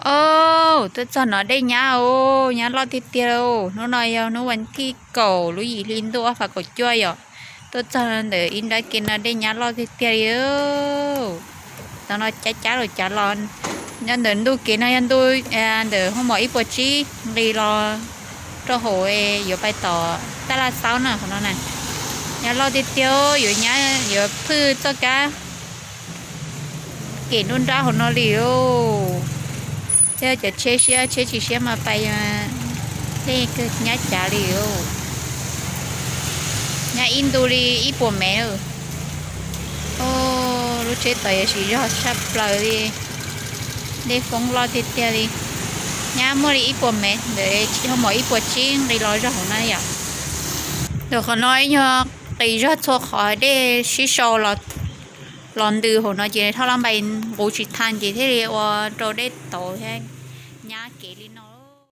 Os, tuaj txog no dej nyab os, nyab loj tiag tiag os. Hnub no yog hnub vas thib kaum lub yim hli ntuj ob phav kaum cuaj yom. Tuaj txog ntawm ib nrab kev no dej nyab loj tiag tiag li. Tam no cab cab los cab los, nyob ntawm ntuj kev no yog ntuj, ntawm hoob mos ib puas tsib nqis los rau hauv, yuav pais tom Taj Laj Xaub na qhov no na. Nyab loj tiag tiag, yuav nyab yuav phwj txoj kab kem nruab nrab hauv no li os. Thiab cov tsheb siab tsheb tsis siab mas pais dej kawg nyab cav li os. Nyab ib ntu li ib puas mev. Os, lub tsheb tod yuav siv zog tshaj plaws li. Dej foob loj tiag tiag li. Nyab muaj li ib puas mev ntawm hoob mos ib puas tsib nqis los zog hauv na yom. Ntawm qhov no ib nyuag qis zog txhua qhov dej sib sau los ntws hauv no ces thoj laj npais nqus tsis tau ces thiaj li ua rau dej tauv thiab nyab kev li no.